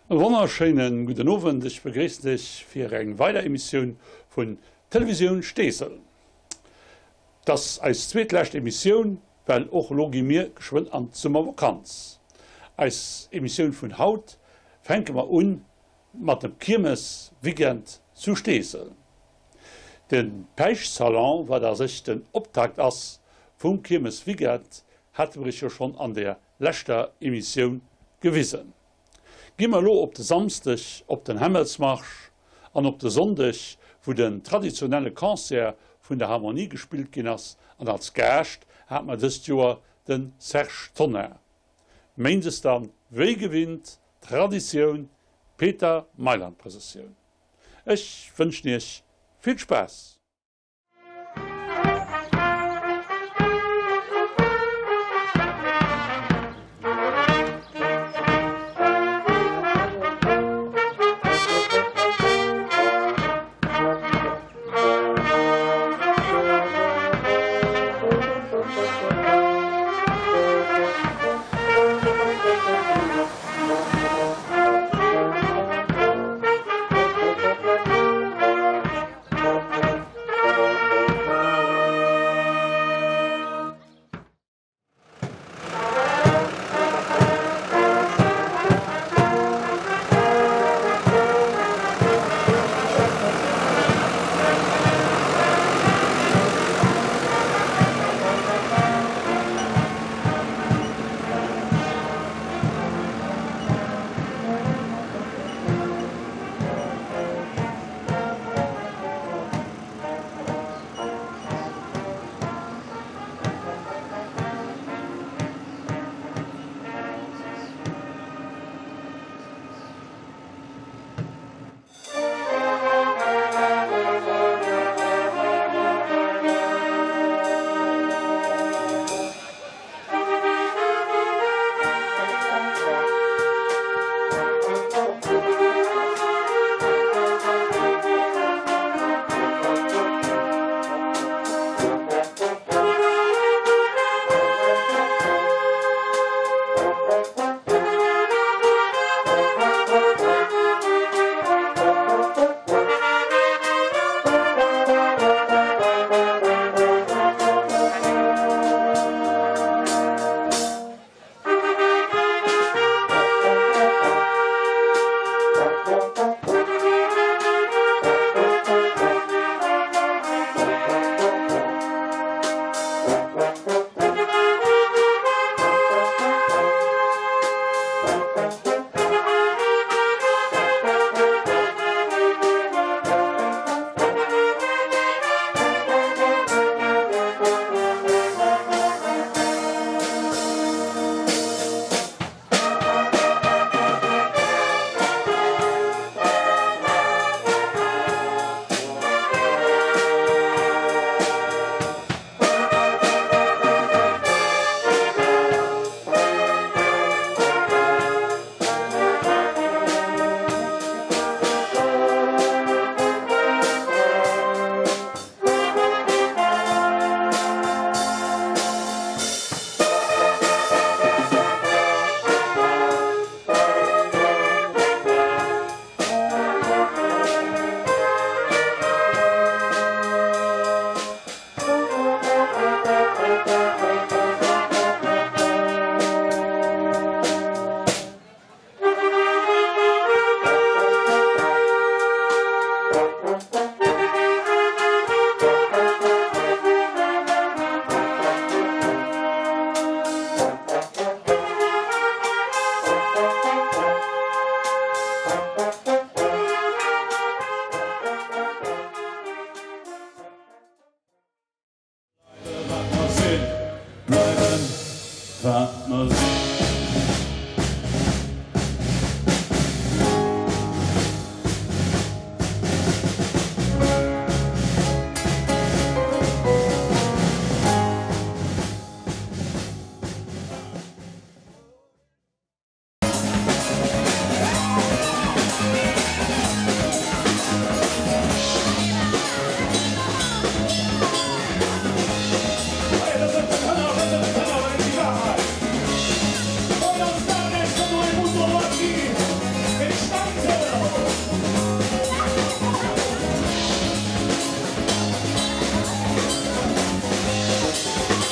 E wonnerschéinen gudden Owend, ech begréissen dech fir eng weider Emissioun vun Televisioun Steesel. Et ass eis zweetlescht Emissioun, well och elo gi mir geschwënn an d'Summervakanz. Eis Emissioun vun haut fänke mer un mat dem Kiermesweekend zu Steesel. De Päischtsalon, wat a sech den Optakt ass vum Kiermesweekend, hate mer iech jo schonn an der leschter Emissioun gewisen. Gi mer elo op de Samsdeg op den Hämmelsmarsch an op de Sonndeg, wou den traditionelle Concert vun der Harmonie gespillt ginn ass an als Gaascht hat mer dëst Joer de Serge Tonnar. Méindes dann wéi gewinnt Traditioun Peter Meiland Prëssessioun. Ech wënschen iech vill Spaass!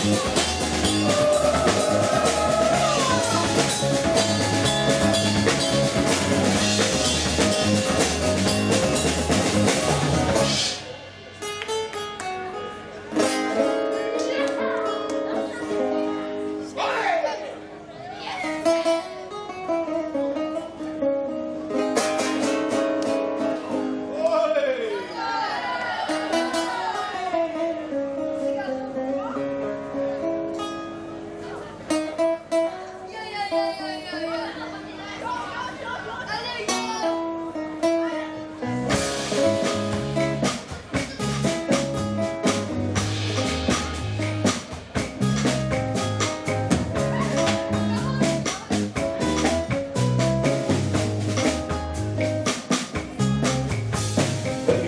E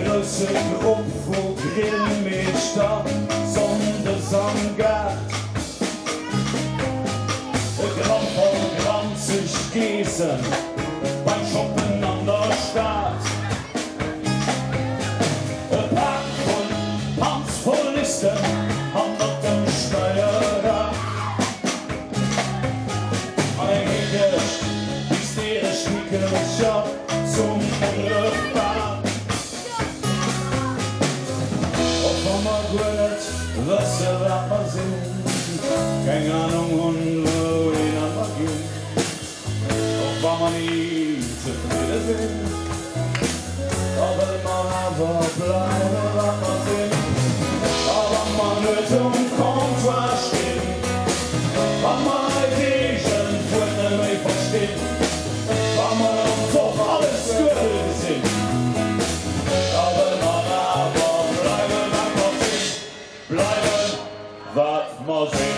grousse Grupp vu Grillmeeschter sonndes am Gaart. E Grapp voll granzeg Geessen beim Shoppen an der Stad. E Pak voll Panzvollisten hannert dem Steierrad. An eng heekeg, hysteresch Mickelcher zum Repas. Och wa mer guer net wësse wat mer sinn, keng Anung hunn wouhinner mer ginn, och wa mer ni zefridde sinn, da wëlle mer awer bleiwe wat mer sinn. A wa mer nuets um Comptoir stinn, wa mer eis eegent Wuert net méi verstinn, wa mer an d'Woch alles duebel gesinn, da wëlle mer awer bleiwe wat mer sinn, bleiwe wat mer sinn.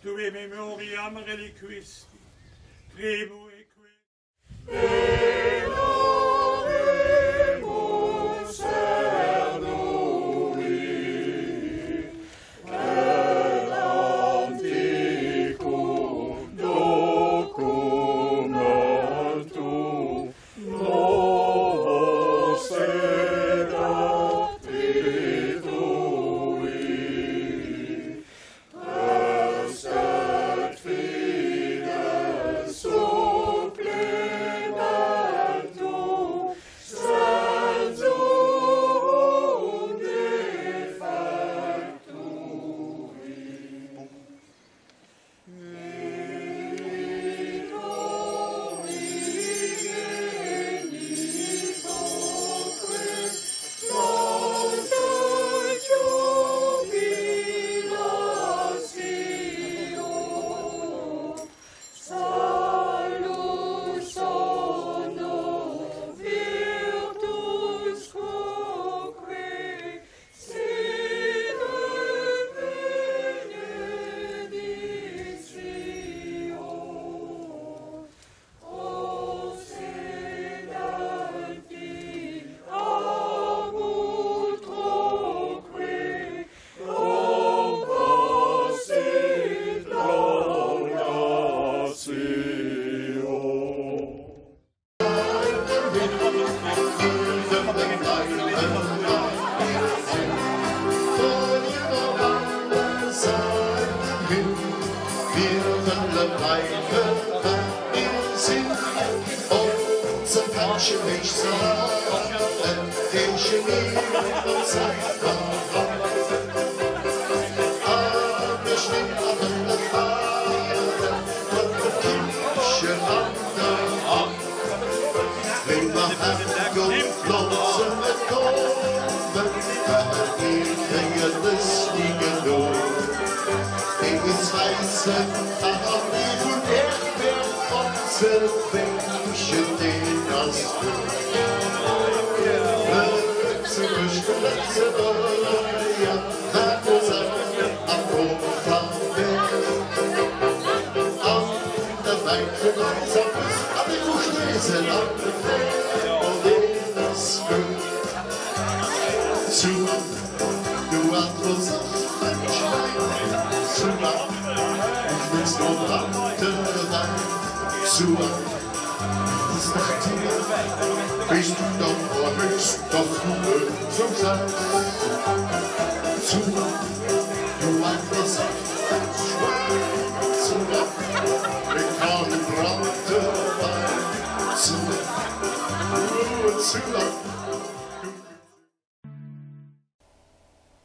Tue memoriam reliquisti, primo eque.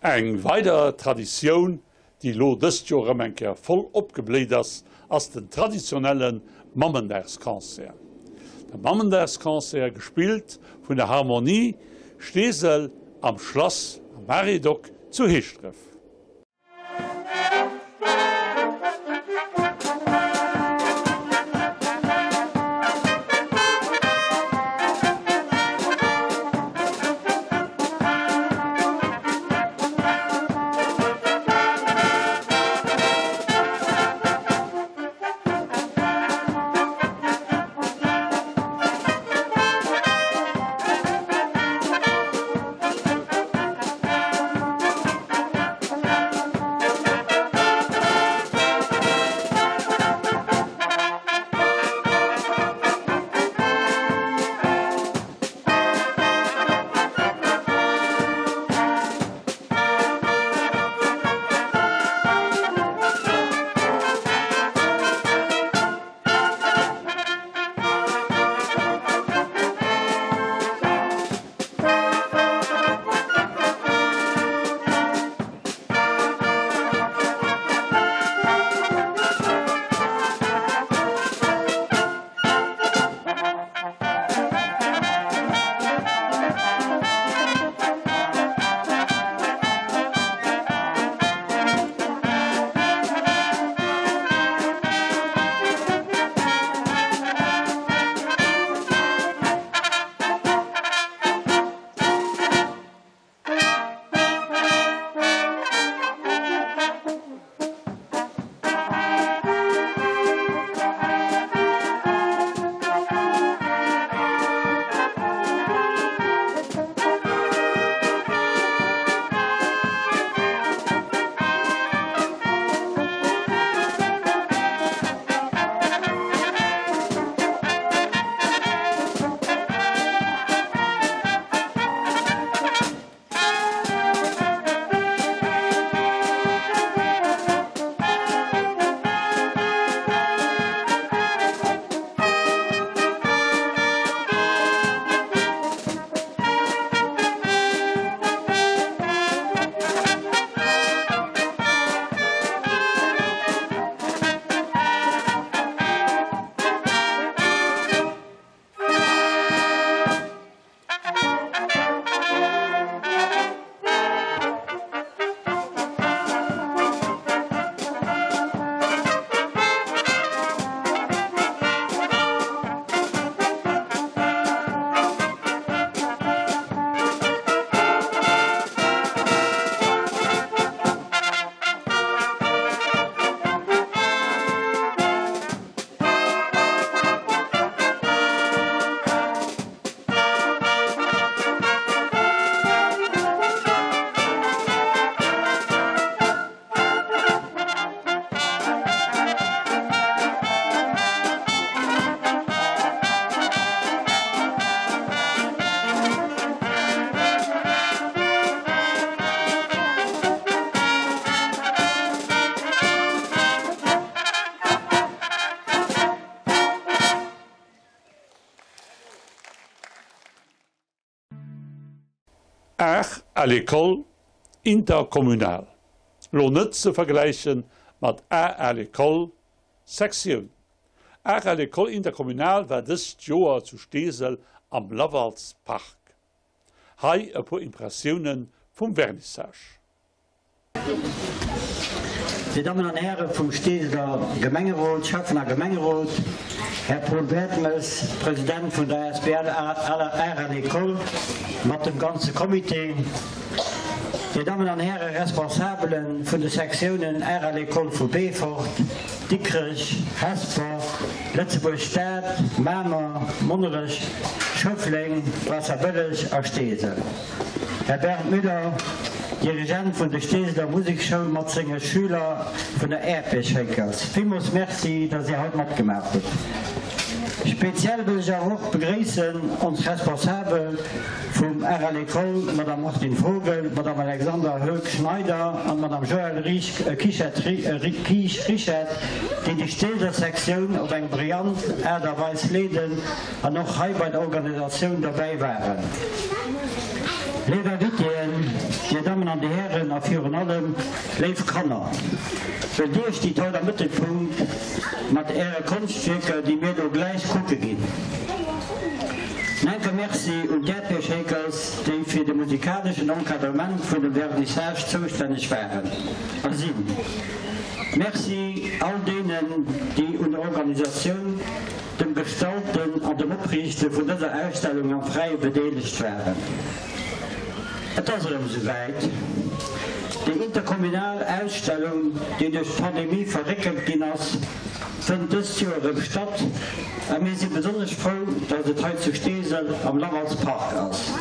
Eng weider Traditioun, déi elo dëst Joer erëm eng Kéier voll opgebléit ass, ass den traditionelle Mammendagsconcert. De Mammendagsconcert, gespillt vun der Harmonie Steesel am Schlass am Maredoc zu Heeschdref. Art à l'école intercommunale, lo net ze vergläiche mat Art à l'école Sektioun. Art à l'école intercommunale war dëst Joer zu Steesel am Lavals Park. Hei e puer Impressioune vum Vernissage. Dir Dammen an Häre vum Steeseler Gemengerot, Schäffen a Gemengerot, Här Paul Bertemes, President vun der asbl Art à l'école mat dem ganze Comité, Dir Dammen an Häre Responsabele vun de Sektiounen Art à l'école vu Beefort, Dikrech, Hesper, Lëtzebuerg Stad, Mamer, Monnerech, Schëffleng, Waasserbëlleg a Steesel. Här Bernd Müller, Dirigent vun de Steeseler Musekschoul mat senge Schüler vun der Äerdbiershakers, villmools Merci, dass Dir haut matgemaach hutt. Speziell wëll ech awer och begréissen ons Responsabel vum Art à l'école, d'Madame Martine Vogel, d'Madame Alexandra Hoek-Schneider an d'Madame Joëlle Kisch-Rischet, déi déi Steeseler Sektioun op eng brillant Aart a Weis leeden an och hei bei der Organisatioun derbäi waren. Léif Invitéen, Dir Dammen an Dir Hären a virun allem léif Kanner, well Dir stitt haut am Mëttelpunkt mat Äre Konschtwierker, déi mir elo gläich kucke ginn. En enke Merci un d'Äerdbiershakers, déi fir de musikaleschen Encadrement vun dem Vernissage zoustänneg waren a sinn. Merci all deenen, déi un der Organisatioun, dem Gestalten an dem Opriichte vun dëser Ausstellung am Fräie bedeelegt waren. Et ass erëm esouwäit, Déi interkommunal Ausstellung, déi duerch d'Pandemie verréckelt ginn ass, fënnt dëst Joer erëm statt a mir si besonnesch frou, dass et hei zu Steesel am Lavals Park ass.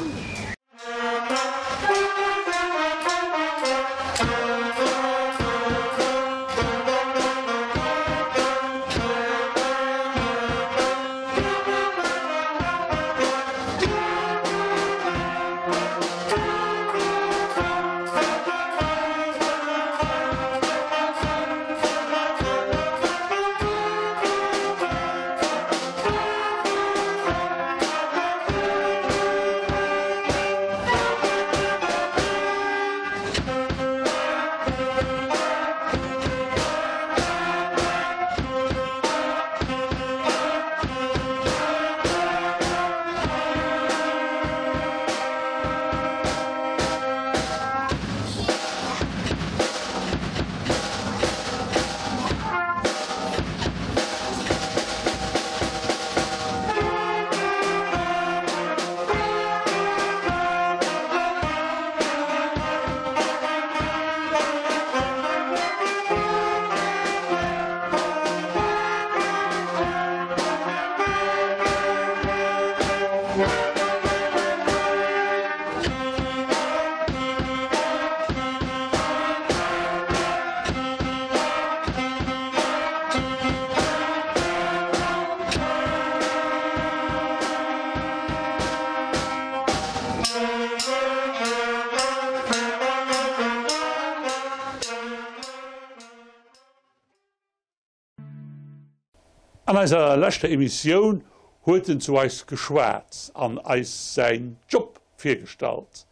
An eiser leschter Emissioun huet en zu eis geschwat an eis säin Job virgestallt.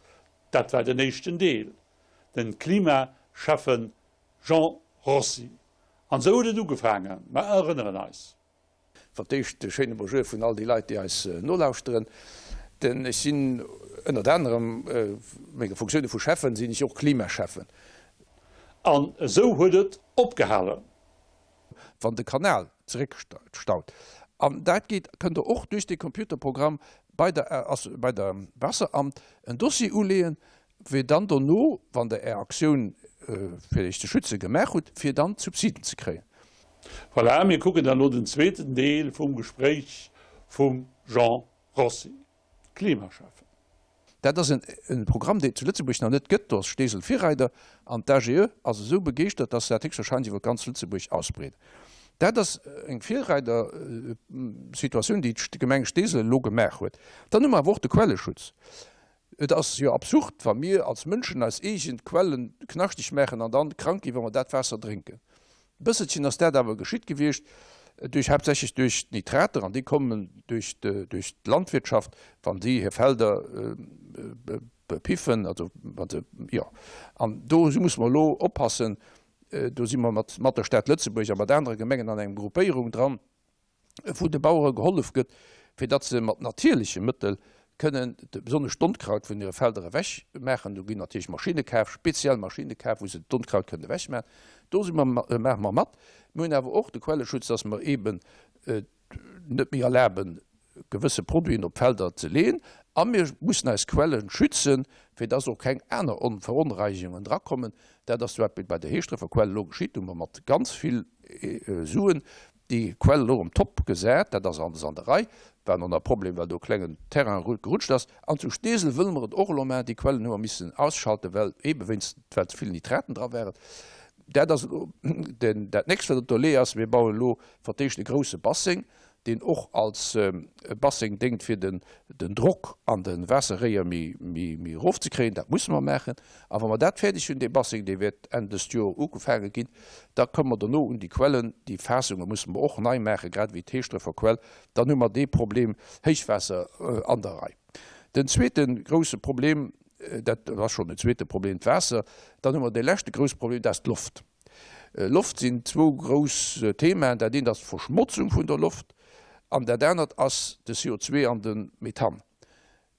Dat war den éischten Deel, den Klimaschäffen Jean Rossi. An esou huet et ugefaangen, mer erënneren eis. Fir d'éischt e schéine Bonjour vun all déi Leit, déi eis nolauschteren. Den, ech sinn ënnert anerem menge Funktioune vu Schäffen, sinn ech och Klimaschäffen. An esou huet et opgehalen. Wann de Kanal zeréckstaut, an dat geet, kënnt Der och duerch dee Computerprogramm bei der, bei der Wasseramt en Dossier uleeën, fir dann dono, wann Der Är Aktioun, fir Iech ze schützen, gemaach hutt, fir dann d'Subsiden ze kréien. Voilà, mir kucken dann elo den zweeten Deel vum Gespréich vum Jean Rossi, Klimaschäffen. Dat ass e Programm, deen et zu Lëtzebuerg nach net gëtt. Do ass Steesel Virreider an d'AGE ass esou begeeschtert, dass se dat héchstwahrscheinlech iwwer ganz Lëtzebuerg ausbreeden. Dat ass eng Virreidersituatioun, déi d'Gemeng Steesel elo gemaach huet. Dann hu mer awer och de Quelleschutz. Et ass jo absurd, wa mir als Mënschen eis eegen Quellen knaschteg maachen an dann krank ginn, wa mer dat Waasser drénken. E bësselchen ass dat awer geschitt gewiescht, duerch haaptsächlech duerch d'Nitrater, an déi kommen duerch duerch d'Landwirtschaft, wann déi hir Felder. piffen, also wa se, jo. An do musse mer elo oppassen, do si mer mat mat der Stad Lëtzebuerg a mat anere Gemengen an engem Gruppéierung dran, wou de Bauere gehollef gëtt, fir datt se mat natierleche Mëttel kënnen besonnesch d'Onkraut vun hire Felder ewech maachen. Do ginn natierlech Maschinne kaf, speziell Maschinne kaf, wou se d'Onkraut kënnen ewech maachen. Do si mer, maache mer mat. Mir hunn awer och de Quelleschutz, datt mer eeben net méi erlaben, gewësse Produiten op d'Felder ze leeën. A mir mussen eis Quellen schützen, fir dass och keng aner Veronreinigungen drakommen. Dat ass zum Beispill bei der Heeschdrefer Quell elo geschitt. Do hu mer mat ganz vill Suen déi Quell elo erëm top gesat. Dat ass alles an der Rei. War noch e Problem, well do e klengen Terrain gerutscht ass. An zu Steesel wëlle mer et och elo maachen. Déi Quellen hu mer missen ausschalten, well eebe wéinst, well ze vill Nitraten dra waren. Dat ass elo den, dat nächst, wat op der Lee ass. Mir bauen elo fir d'éischt e grouse Basseng, deen och als Basseng déngt, fir den, den Drock an de Waasserréier méi, méi, méi erofzekréien. Dat musse mer maachen. A wa mer dat fäerdeg hunn, dee Basseng, dee wäert Enn dëst Joer ugefaange ginn, da komme mer dono un déi Quellen. Déi Faassunge musse mer och nei maachen, grad ewéi d'Heeschdrefer Quell. Dann hu mer dee Problem Héichwaasser an der Rei. Den zweete grouse Problem, Dat ass schonn den zweete Problem, d'Waasser. Dann hu mer dee leschte grousse Problem, dat ass d'Loft. Loft sinn zwou grouss Themaen. Dat eent ass d'Verschmotzung vun der Loft an dat anert ass de CO2 an de Methan.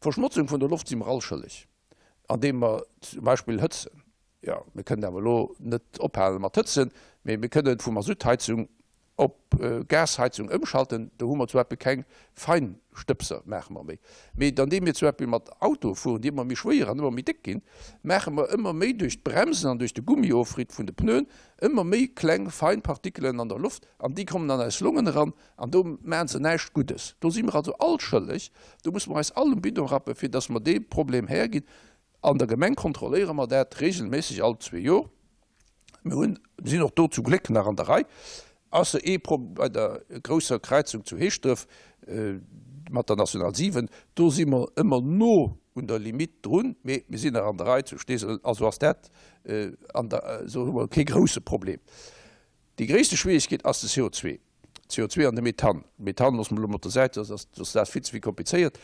D'Verschmotzung vun der Loft si mer all schëlleg, andeem mer zum Beispill hëtzen. Jo, mir kënnen awer elo net ophale mat hëtzen, mee mir kënnen vu Masuttheizung Op Gasheizung ëmschalten, do hu mer zum Beispill keng Feinstëbser, maache mer méi. Mee andeem mir zum Beispill mat Autoe fueren, déi ëmmer méi schwéier an ëmmer méi déck ginn, maache mer ëmmer méi duerch d'Bremsen an duerch de Gummiofritt vun de Pneuen ëmmer méi kleng fein Partikelen an der Loft an déi kommen an eis Longen eran an do maache se näischt Guddes. Do si mer also all schëlleg, do musse mer eis all um Bidon rappen, fir datt mer dee Problem Här ginn. An der Gemeng kontrolléiere mer dat regelméisseg all zwee Jor. Mir hunn, sinn och do zu Gléck nach an der Rei, ausser ee Pro bei der grousser Kräizung zu Heeschdref mat der National 7, do si mer ëmmer no un der Limite drun, mee mir sinn nach an der Rei zu Steesel, also ass dat an der, esou hu mer kee grousse Problem. Déi gréisste Schwierigkeet ass de CO2, CO2 an de Methan. Methan loosse mer elo mol op der Säit, dat ass vill ze vill komplizéiert,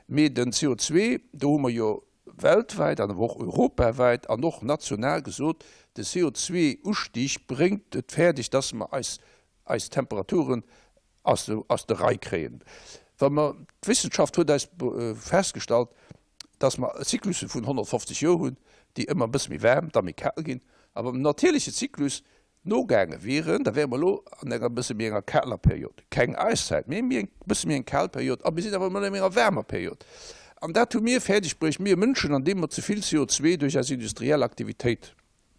mee den CO2, do hu mer jo weltwäit an awer och europawäit an och national gesot, de CO2-Ustig bréngt et fäerdeg, dass mer eis eis Temperaturen aus de aus der Rei kréien. Wa mer, d'Wissenschaft huet eis festgestallt, dass mer Zyklusse vun 150 Joer hunn, déi ëmmer e bësse méi waarm, da méi kal ginn, a beim natierleche Zyklus nogaange wieren, da wäre mer elo an enger bësse méi enger kaler Period, keng Äiszäit, mee méi eng, bësse méi eng kal Period, a mir sinn awer ëmmer an enger waarmer Period. An dat hu mir fäerdeg bruecht, mir Mënschen, andeem mer ze vill CO2 duerch eis industriell Aktivitéit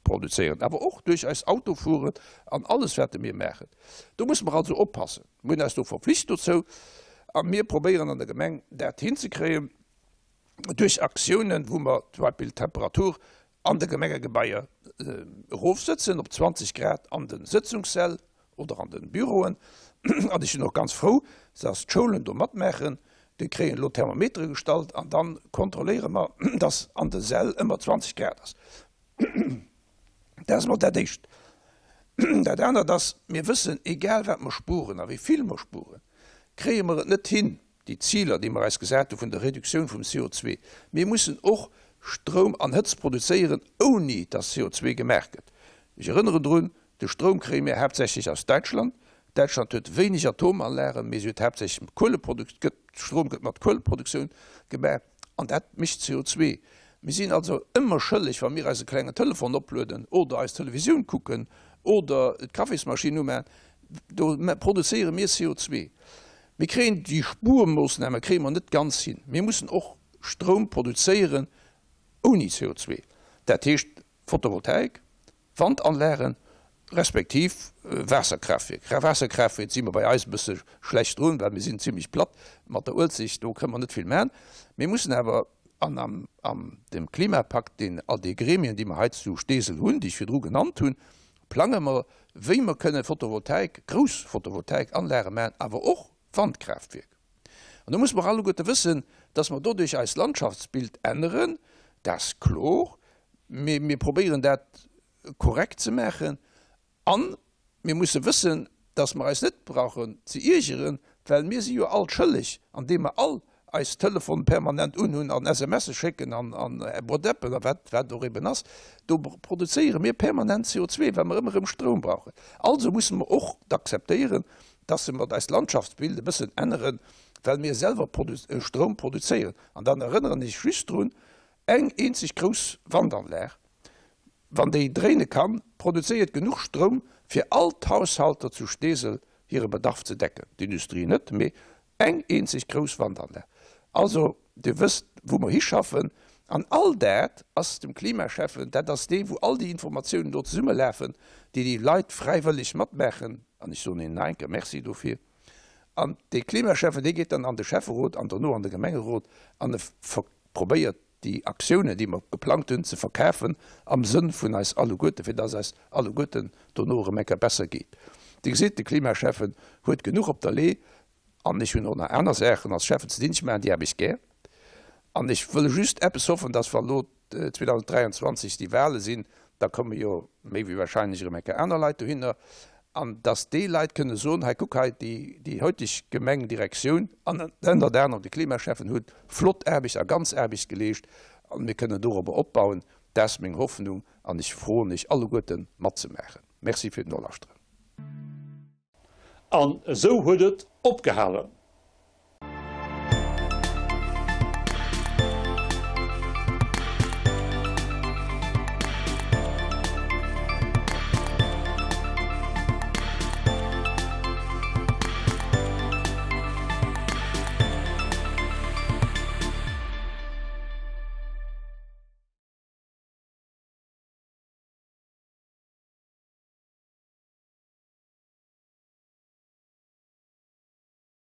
produzéieren, awer och duerch eist Autofueren an alles, wat mir maachen. Do musse mer also oppassen. Mir hunn eis do verpflicht dozou a mir probéieren an der Gemeng dat hinzekréien duerch Aktiounen, wou mer zum Beispill d'Temperatur an de Gemengegebaier erofsëtzen op 20 Grad an de Sëtzungssäll oder an de Büroen. An ech sinn och ganz frou, dass d'Schoulen do matmaachen. Déi kréien elo Thermometere gestallt an da kontrolléiere mer, dass an de Säll ëmmer 20 Grad ass. Dat ass emol dat Éischt. Dat anert ass, mir wëssen, egal wat mer spueren a wéi vill mer spueren, kréie mer et net hin, déi Ziler, déi mer eis gesat hu vun der Reduktioun vum CO2. Mir mussen och Stroum an Hëtzt produzéieren, ouni dass CO2 gemaach gëtt. Ech erënneren drun, De Stroum kréie mir haaptsächlech aus Däitschland. Däitschland huet wéineg Atomanlagen, mee si huet haaptsächlech Kueleprodukt, gëtt, Strom gëtt mat Kueleproduktioun gemaach an dat mécht CO2. Mir sinn also ëmmer schëlleg, wa mir eise klengen Telefon oplueden oder eis Televisioun kucken oder d'Kaffismaschinn umaachen, do produzéiere mir CO2. Mir kréien déi Spuermoossname kréie mer net ganz hin. Mir mussen och Stroum produzéieren ouni CO2, dat heescht Photovoltaik, Wandanlagen, respektiv Waasserkraaftwierk. Waasserkraaftwierk si mer bei eis e bësse schlecht drun, well mir sinn zimlech platt mat der Uelzecht, do kënne mer net vill maachen. Mir mussen awer an am am dem Klimapakt, deen all déi Gremien, déi mer hei zu Steesel hunn, déi ech virdru genannt hunn, plange mer, wéi mer kënne Photovoltaik, grouss Photovoltaikanlage maachen, awer och Wandkraaftwierk. An do musse mer alleguerte wëssen, dass mer doduerch eist Landschaftsbild änneren, dat ass klor, mee mir probéieren dat korrekt ze maachen. A mir musse wëssen, dass mer eis net brauchen ze iergeren, well mir si jo all schëlleg, andeem mer all. eis Telefon permanent unhunn an SMSe schécken an WhatAppen a wat wat och eben ass, do produzéiere mir permanent CO2, well mer ëmmer erëm Stroum brauchen. Also musse mer och akzeptéieren, dass mer eist Landschaftsbild e bëssen änneren, well mir selwer Stroum produzéieren. An dann erënneren ech just drun, Eng eenzeg grouss Wandanlag, wann déi dréine kann, produzéiert genuch Stroum, fir all d'Haushalter zu Steesel hire Bedarf ze decken. D'Industrie net, mee eng eenzeg grouss Wandanlag. Also, Dir wësst, wou mer hischaffen. An all dat ass dem Klimaschäffen, dat ass dee, wou all déi Informatiounen do zesummelafen, déi déi Leit fräiwëlleg matmaachen, an ech soen hinnen nach eng Kéier Merci dofir. An dee Klimaschäffen, dee geet dann an de Schäfferot an dono an de Gemengerot an e probéiert déi Aktiounen, déi mer geplangt hunn, ze verkafen am Sënn vun eis alleguerten, fir dass eis alleguerten dono erëm eng Kéier besser geet. Dir gesitt, de Klimaschäffen huet genuch op der Lee an ech hunn och nach aner Saachen als Schäffen ze dinn. Ech maachen déi Aarbecht gär an ech wëll just eppes hoffen, dass wa lo 2023 déi Wale sinn, da komme jo méi wéi wahrscheinlech erëm eng Kéier aner Leit dohinner, an dass déi Leit kënne soen, hei kuck hei, déi déi heutig Gemengdirektioun an ënnert anerem de Klimaschäffen huet flott Aarbecht a ganz Aarbecht geleescht an mir kënnen dorobber opbauen. Dat ass meng Hoffnung an ech froen iech alleguerten matzemaachen. Merci fir d'Nolauschteren. An esou huet et opgehalen.